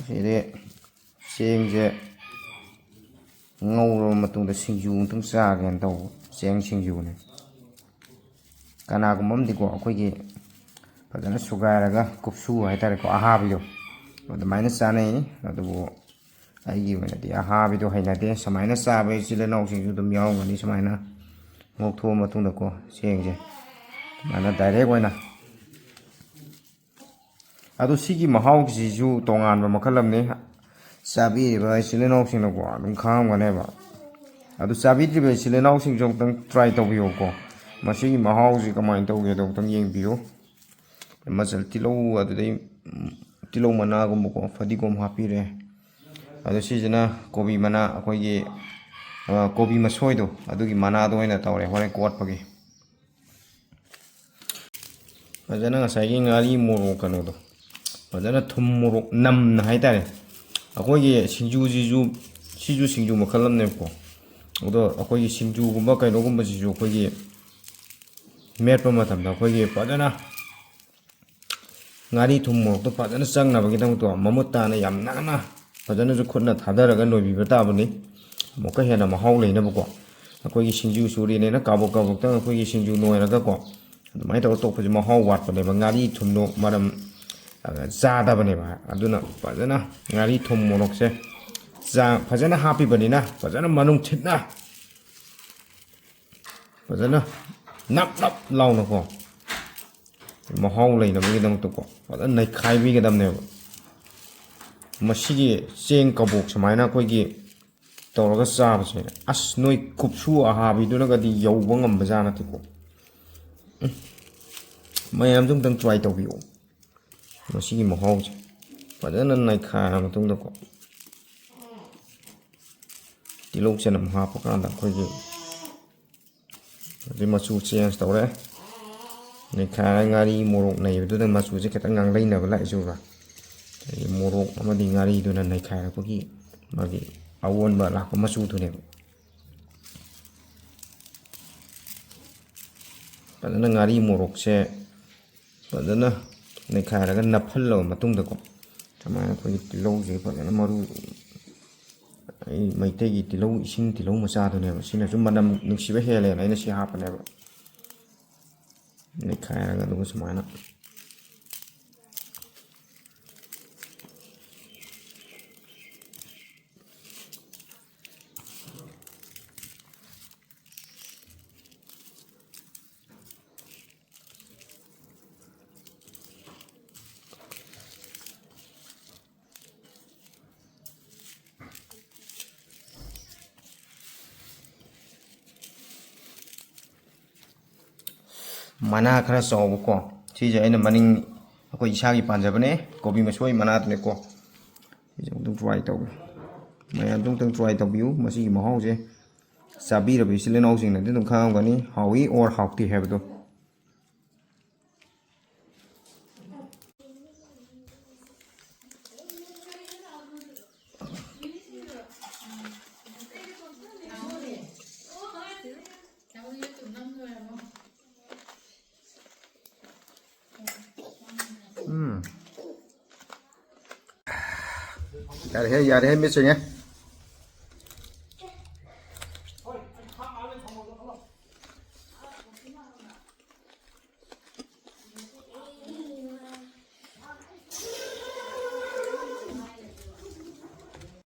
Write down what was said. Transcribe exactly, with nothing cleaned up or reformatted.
ꯁꯤꯗꯤ ꯆꯦꯡꯁꯦ ꯉꯧꯔꯕ ꯃꯇꯨꯡꯗ ꯁꯤꯡꯖꯨ ꯑꯃꯨꯛꯇꯪ ꯆꯥꯒꯦꯅ ꯇꯧꯕ, ꯆꯦꯡ ꯁꯤꯡꯖꯨꯅꯦ꯫ ꯀꯅꯥꯒꯨꯝꯕ ꯑꯃꯗꯤꯀꯣ, ꯑꯩꯈꯣꯏꯒꯤ ꯐꯖꯅ ꯁꯨꯒꯥꯏꯔꯒ ꯀꯨꯞꯁꯨ ꯍꯥꯏꯇꯥꯔꯦꯀꯣ, ꯑꯍꯥꯕꯤꯗꯣ, ꯑꯗꯨꯃꯥꯏꯅ ꯆꯥꯅꯩ꯫ ꯑꯗꯨꯕꯨ ꯑꯩꯒꯤ ꯑꯣꯏꯅꯗꯤ ꯑꯍꯥꯕꯤꯗꯣ ꯍꯩꯅꯗꯦ꯫ ꯁꯨꯃꯥꯏꯅ ꯆꯥꯕ ꯏꯆꯤꯜ ꯏꯅꯥꯎꯁꯤꯡꯁꯨ ꯑꯗꯨꯝ ꯌꯥꯎꯔꯝꯒꯅꯤ꯫ ꯁꯨꯃꯥꯏꯅ ꯉꯧꯊꯣꯛꯑ ꯃꯇꯨꯡꯗꯀꯣ, ꯆꯦꯡꯁꯦ ꯁꯨꯃꯥꯏꯅ ꯗꯥꯏꯔꯦꯛ ꯑꯣꯏꯅ꯫ ꯑꯗꯣ ꯁꯤꯒꯤ ꯃꯍꯥꯎꯁꯤꯁꯨ ꯇꯣꯉꯥꯟꯕ ꯃꯈꯜ ꯑꯃꯅꯤ꯫ ꯆꯥꯕꯤꯔꯤꯕ ꯏꯆꯤꯜ ꯏꯅꯥꯎꯁꯤꯡꯅꯀꯣ ꯑꯗꯨꯝ ꯈꯪꯉꯝꯒꯅꯦꯕ꯫ ꯑꯗꯨ ꯆꯥꯕꯤꯗ꯭ꯔꯤꯕ ꯏꯆꯤꯜ ꯏꯅꯥꯎꯁꯤꯡꯁꯨ ꯑꯃꯨꯛꯇꯪ try ꯇꯧꯕꯤꯌꯨꯀꯣ꯫ ꯃꯁꯤꯒꯤ ꯃꯍꯥꯎꯁꯤ ꯀꯃꯥꯏꯅ ꯇꯧꯒꯦꯗꯣ ꯑꯃꯨꯛꯇꯪ ꯌꯦꯡꯕꯤꯌꯨ꯫ ꯃꯆꯜ ꯇꯤꯜꯍꯧ, ꯑꯗꯨꯗꯩ, ꯎꯝ, ꯇꯤꯜꯍꯧ ꯃꯅꯥꯒꯨꯝꯕꯀꯣ, ꯐꯗꯤꯒꯣꯝ ꯍꯥꯞꯄꯤꯔꯦ꯫ ꯑꯗꯣ ꯁꯤꯁꯤꯅ ꯀꯣꯕꯤ ꯃꯅꯥ, ꯑꯩꯈꯣꯏꯒꯤ, ꯑ, ꯀꯣꯕꯤ ꯃꯁꯣꯏꯗꯣ, ꯑꯗꯨꯒꯤ ꯃꯅꯥꯗꯣ ꯑꯣꯏꯅ ꯇꯧꯔꯦ ꯍꯣꯔꯦꯟ ꯀꯣꯠꯄꯒꯤ꯫ ꯐꯖꯅ ꯉꯁꯥꯏꯒꯤ ꯉꯥꯔꯤ ꯃꯣꯔꯣꯛ ꯀꯩꯅꯣꯗꯣ, ꯐꯖꯅ ꯊꯨꯝ ꯃꯣꯔꯣꯛ ꯅꯝꯅ ꯍꯥꯏꯇꯥꯔꯦ꯫ ꯑꯩꯈꯣꯏꯒꯤ ꯁꯤꯡꯖꯨꯁꯤꯁꯨ, ꯁꯤꯁꯨ ꯁꯤꯡꯖꯨ ꯃꯈꯜ ꯑꯃꯅꯦꯕꯀꯣ꯫ ꯑꯗꯣ ꯑꯩꯈꯣꯏꯒꯤ ꯁꯤꯡꯖꯨꯒꯨꯝꯕ ꯀꯩꯅꯣꯒꯨꯝꯕꯁꯤꯁꯨ ꯑꯩꯈꯣꯏꯒꯤ ꯃꯦꯠꯄ ꯃꯇꯝꯗ ꯑꯩꯈꯣꯏꯒꯤ ꯐꯖꯅ ꯉꯥꯔꯤ ꯊꯨꯝ ꯃꯣꯔꯣꯛꯇꯣ ꯐꯖꯅ ꯆꯪꯅꯕꯒꯤꯗꯃꯛꯇꯣ ꯃꯃꯨꯠ ꯇꯥꯅ ꯌꯥꯝ ꯅꯥꯟꯅ ꯐꯖꯅꯁꯨ ꯈꯨꯠꯅ ꯊꯥꯗꯔꯒ ꯅꯣꯏꯕꯤꯕ ꯇꯥꯕꯅꯤ꯫ ꯑꯃꯨꯛꯀ ꯍꯦꯟꯅ ꯃꯍꯥꯎ ꯂꯩꯅꯕꯀꯣ꯫ ꯑꯩꯈꯣꯏꯒꯤ ꯁꯤꯡꯖꯨ ꯁꯨꯔꯤꯅꯦꯅ ꯀꯥꯕꯣꯛ ꯀꯥꯕꯣꯛꯇꯪ ꯑꯩꯈꯣꯏꯒꯤ ꯁꯤꯡꯖꯨ ꯅꯣꯏꯔꯒꯀꯣ, ꯑꯗꯨꯃꯥꯏꯅ ꯇꯧꯔ ꯇꯣꯛꯄꯁꯦ ꯃꯍꯥꯎ ꯋꯥꯠꯄꯅꯦꯕ, ꯉꯥꯔꯤ ꯊꯨꯝꯗꯣ ꯃꯔꯝ, ꯑ, ꯆꯥꯗꯕꯅꯦꯕ꯫ ꯑꯗꯨꯅ ꯐꯖꯅ ꯉꯥꯔꯤ ꯊꯨꯝ ꯃꯣꯔꯣꯛꯁꯦ ꯆꯥ-, ꯐꯖꯅ ꯍꯥꯞꯄꯤꯕꯅꯤꯅ ꯐꯖꯅ ꯃꯅꯨꯡ ꯊꯤꯠꯅ ꯐꯖꯅ ꯅꯞ ꯅꯞ ꯂꯥꯎꯅꯀꯣ, ꯃꯍꯥꯎ ꯂꯩꯅꯕꯒꯤꯗꯃꯛꯇꯀꯣ ꯐꯖꯅ ꯅꯩꯈꯥꯏꯕꯤꯒꯗꯕꯅꯦꯕ꯫ ꯃꯁꯤꯒꯤ ꯆꯦꯡ ꯀꯕꯣꯛ ꯁꯨꯃꯥꯏꯅ ꯑꯩꯈꯣꯏꯒꯤ ꯇꯧꯔꯒ ꯆꯥꯕꯁꯦ, ꯑꯁ, ꯅꯣꯏ ꯀꯨꯞꯁꯨ ꯑꯍꯥꯕꯤꯗꯨꯅꯒꯗꯤ ꯌꯧꯕ ꯉꯝꯕꯖꯥꯠ ꯅꯠꯇꯦꯀꯣ꯫ ꯎꯝ꯫ ꯃꯌꯥꯝꯁꯨ ꯑꯝꯇꯪ try ꯇꯧꯕꯤꯌꯨ꯫ ꯃꯁꯤꯒꯤ ꯃꯍꯥꯎꯁꯦ ꯐꯖꯅ ꯅꯩꯈꯥꯏꯔ ꯃꯇꯨꯡꯗꯀꯣ, ꯇꯤꯜꯍꯧ ꯆꯅꯝ ꯍꯥꯞꯄ ꯀꯥꯟꯗ ꯑꯩꯈꯣꯏꯒꯤ ꯍꯧꯖꯤꯛ ꯃꯆꯨ change ꯇꯧꯔꯦ꯫ ꯅꯩꯈꯥꯏꯔ ꯉꯥꯔꯤ ꯃꯣꯔꯣꯛ ꯅꯩꯕꯗꯨꯗ ꯃꯆꯨꯁꯦ ꯈꯤꯇꯪ ꯉꯥꯡꯂꯩꯅꯕ ꯂꯥꯛꯏꯁꯦ ꯎꯕ꯭ꯔꯥ? ꯍꯥꯏꯗꯤ ꯃꯣꯔꯣꯛ ꯑꯃꯗꯤ ꯉꯥꯔꯤꯗꯨꯅ ꯅꯩꯈꯥꯏꯔꯛꯄꯒꯤ ꯃꯥꯒꯤ ꯑꯑꯣꯟꯕ ꯂꯥꯛꯄ ꯃꯆꯨꯗꯨꯅꯦꯕ꯫ ꯐꯖꯅ ꯉꯥꯔꯤ ꯃꯣꯔꯣꯛꯁꯦ ꯐꯖꯅ ꯅꯩꯈꯥꯏꯔꯒ ꯅꯞꯍꯜꯂꯕ ꯃꯇꯨꯡꯗꯀꯣ, ꯁꯨꯃꯥꯏꯅ ꯑꯩꯈꯣꯏꯒꯤ ꯇꯤꯜꯍꯧꯁꯦ ꯐꯖꯅ ꯃꯔꯨ, ꯑꯩ ꯃꯩꯇꯩꯒꯤ ꯇꯤꯜꯍꯧ, ꯏꯁꯤꯡ ꯇꯤꯜꯍꯧ ꯃꯆꯥꯗꯨꯅꯦꯕ, ꯁꯤꯅꯁꯨ ꯃꯅꯝ ꯅꯨꯡꯁꯤꯕ ꯍꯦꯜꯂꯦꯅ ꯑꯩꯅ ꯁꯤ ꯍꯥꯞꯄꯅꯦꯕ꯫ ꯅꯩꯈꯥꯏꯔꯒ ꯑꯗꯨꯒ ꯁꯨꯃꯥꯏꯅ ꯃꯅꯥ ꯈꯔ ꯆꯥꯎꯕꯀꯣ, ꯁꯤꯁꯦ ꯑꯩꯅ ꯃꯅꯤꯡ, ꯑꯩꯈꯣꯏ ꯏꯁꯥꯒꯤ ꯄꯥꯟꯖꯕꯅꯦ, ꯀꯣꯕꯤ ꯃꯁꯣꯏ ꯃꯅꯥꯗꯨꯅꯦꯀꯣ꯫ ꯁꯤꯁꯦ ꯑꯃꯨꯛꯇꯪ try ꯇꯧꯒꯦ꯫ ꯃꯌꯥꯝꯁꯨ ꯑꯃꯨꯛꯇꯪ try ꯇꯧꯕꯤꯌꯨ꯫ ꯃꯁꯤꯒꯤ ꯃꯍꯥꯎꯁꯦ ꯆꯥꯕꯤꯔꯕ ꯏꯆꯤꯜ ꯏꯅꯥꯎꯁꯤꯡꯅꯗꯤ ꯑꯗꯨꯝ ꯈꯪꯉꯝꯒꯅꯤ, ꯍꯥꯎꯏ or ꯍꯥꯎꯇꯦ ꯍꯥꯏꯕꯗꯣ꯫ ꯎꯝ꯫ ꯌꯥꯔꯦꯍꯦ, ꯌꯥꯔꯦꯍꯦ, ꯃꯤꯠ ꯁꯦꯡꯉꯦ꯫